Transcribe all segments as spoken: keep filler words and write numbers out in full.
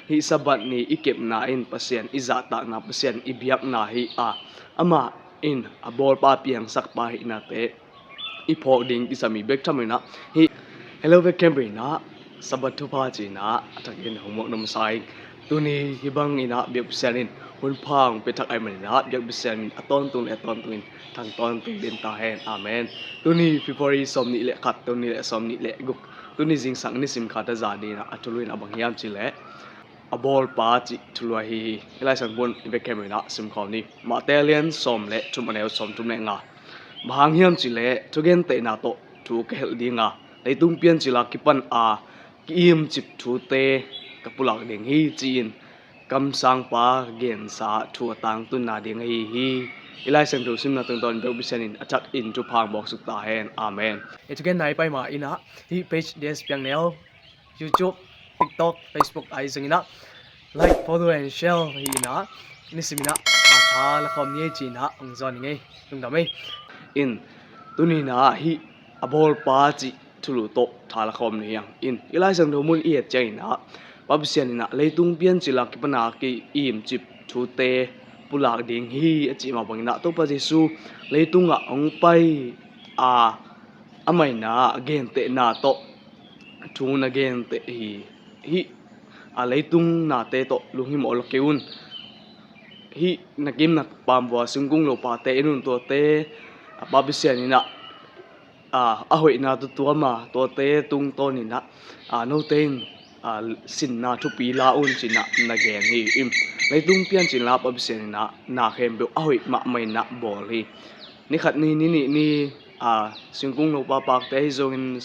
Hih Sabbath ni i kepna in Pasian i zahtakna, Pasian i biakna hi a, amah in a bawlpa, piangsakpa hihnate i phawk ding kisam hi. Bek tham inah hih, hello, bek khempeuh inah Sabbath thupha ci inah a thakin hong mawk nuam sa ing. Tuni hih bang inah biakpasian in hun pha hong pia thak ahih man inah biakpasian in a tawntung le a tawntung in thang tawntung den ta hen. Amen. Tuni February sawm nih le khat, tuni le sawm nih le guk, tuni zingsang nisim khat a za ding inah a thulu in a bang hiam cih leh a bawlpa cih thulu ahi hi. Hih Lai Siangtho mun i bek khempeuh inah simkhawm ni. Matthai lian sawm le thum, a neu sawm thum le nga. Bang hang hiam cih leh thugentehna tawh thu ka hilh ding a, leitung piancil a kipan a ki-imcip thute ka pulak ding hi, ci-in kamsangpa gensa thu a tangtunna ding ahi hi. Hih Lai Siangtho simna tungtawn biakpasian in a thakin thupha hong bawksuk ta hen. Amen. Hih thugenna i pai ma inah hih page D S Piang Neu, YouTube, TikTok, Facebook ahi zong inah like, follow and share hi inah nisim inah a tha la khawm ni ei ci inah hong zawn ing ei. Lungdam ei. In tuni inah hih a bawlpa cih thulu tawh tha la khawm ni hi hang. In hih Lai Siangtho mun i et ciang inah Pasian inah leitung piancil a kipan a ki-imcip thute pulak ding hi a cih mah bang inah Topa Jesu leitungah hong pai a, amah inah a gentehna tawh thu na genteh hi. Hih a leitung nate tawh lunghimawh lo kei un. Hih na kim na pam vua singkung lopate en un, tuate a Pasian inah a, a hoihna tutuam a, tuate tungtawn inah a, note in a, sinna thupi la un ci inah na gen hi. In leitung piancil a Pasian inah na khempeuh a hoih mahmah inah bawl hi. Ni khat ni, ni nih ni a, singkung lopa pakte ahi zongin,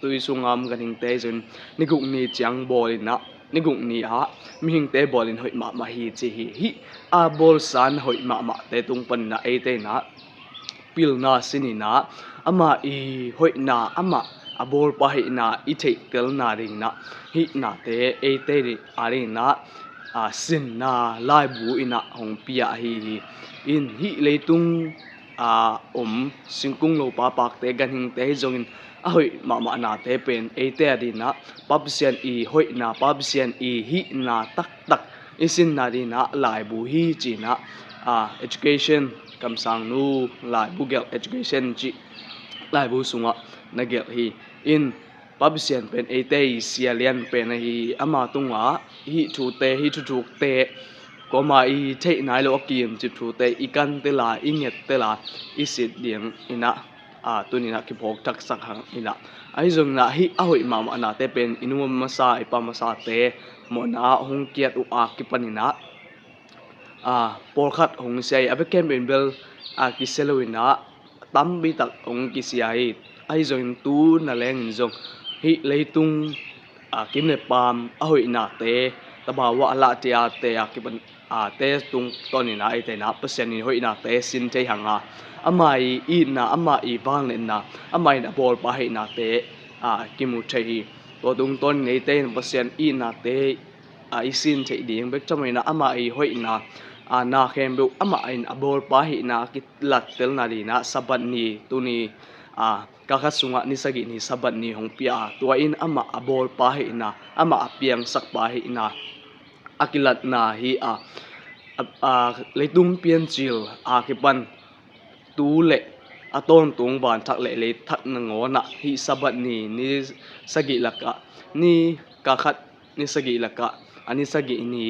tui sunga om ganhingte ahi zongin ni guk ni ciang bawl inah, ni guk ni ah mihingte bawl in hoih mahmah hi ci hi. Hih a bawlsa na hoih mahmahte tung pan inah eite inah pilna sin inah amah i hoihna, amah a bawlpa hihna i theihtelna ding inah hih nate eite a ding inah a, sinna laibu inah hong pia ahi hi. In hih leitung a om singkung lopa pakte, ganhingte ahi zongin a hoih mahmah nate pen eite a ding inah Pasian i hoihna, Pasian i hihna taktak i sinna ding inah laibu hi ci inah a, education, kamsangnu laibu gelh, education cih laibu sungah na gelh hi. In Pasian pen eite i sia lian pen ahi hi. Ama tungah hih thute, hih thuthukte, kuamah i theih nai lo a ki-imcip thute i kan tel a, i nget tel a, i sit ding inah a, tuni inah kiphawk thaksak hang inah. Ahi zong inah hih a hoih mahmah nate pen i nu masa, i pa masate mawhna ah hong kiat uh a kipan inah a, pawlkhat hong sia hi. A bek khempeuh in bel a, kisia lo inah tampi tak hong kisia hi. Ahi zongin tu na lengin zong hih leitung a, kim le pam a hoihnate, tabawa a lahte a, te a kipan a, te tungtawn inah eite inah Pasian i hoihnate sin thei hang a, ama i itna, ama i vangliatna, ama in a bawlpa hihnate a, kimu thei hi. Tua tungtawn in eite in Pasian itnate a, i sin theih ding, bek tham inah ama i hoihna a, na khempeuh amah in a bawlpa hihna a kilattelna ding inah Sabbath ni, tuni a, kha khat sungah ni sagih ni Sabbath ni hong pia a, tua in amah a bawlpa hihna, amah a piangsakpa hihna a kilatna hi a, a, a, leitung piancil a kipan tu le a tawntung vanthak le leithak nangawnah hih Sabbath ni, ni sagih lakah, ni kha khat ni sagih lakah a ni sagih ni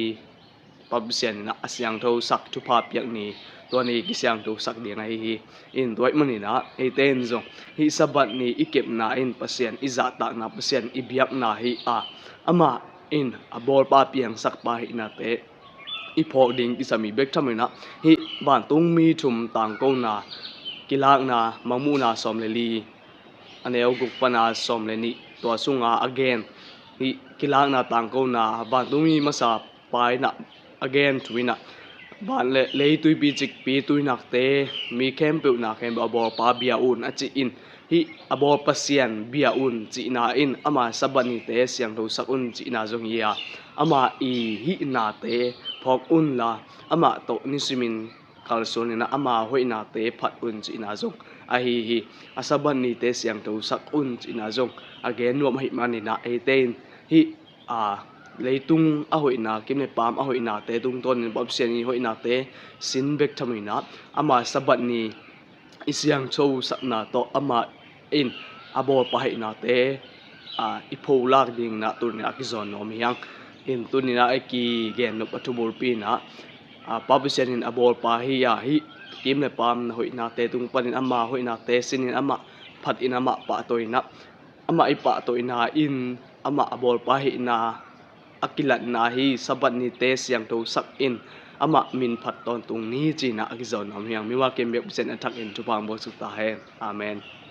Pasian inah a siangthosak thupha piak ni, tua ni kisiangthosak ding ahi hi. In tua ahih man inah eite in zong hih Sabbath ni i kepna in Pasian i zahtakna, Pasian i biakna hi a, amah in a bawlpa, piangsakpa hihnate i phawk ding kisam hi. Bek tham inah hih vantungmi thum tangkona, Kilakna, Mangmuhna sawm le li, a neu guk pana sawm le nih, tua sunga a gen hih Kilakna tangkona, vantungmi masa pa inah a gen thu inah, van le lei tuipi cikpi tuinakte, mi khempeuh na khempeuh a bawlpa bia un a cih in, hih a bawl Pasian bia un cihna in ama Sabbath nite siangthosak un cihna zong hi a, ama i hihnate phawk unla, amah tawh nisimin kalsuan inah ama hoihnate phat un cihna zong ahi hi. A Sabbath nite siangthosak un cihna zong a gen nuam ahih man inah eite in hih a, leitung a hoihna, kim le paam a hoihnate tungtawnin Pasian i hoihnate sin bek tham inah, ama Sabbath ni i siangthosakna tawh amah in a bawlpa hoihnate, a, i pholak dinginah tuninah a kizawn nuam hi hang. In tuninah a kigen nop a thubulpi inah, a, Pa Pasian in a bawlpa hi a, hih kim le paam na hoihnate tung panin ama hoihnate sinin amah phatin amah pahtawi inah, amah i pahtawina in amah a bawlpa hihna a kilatna hi Sabbath nite siangthosak in amah min phat tawntung ni cinah a kizawn nuam hi hang. Mimal kim biak Pasian a thakin thupha ang bawlsuk ta hen. Amen.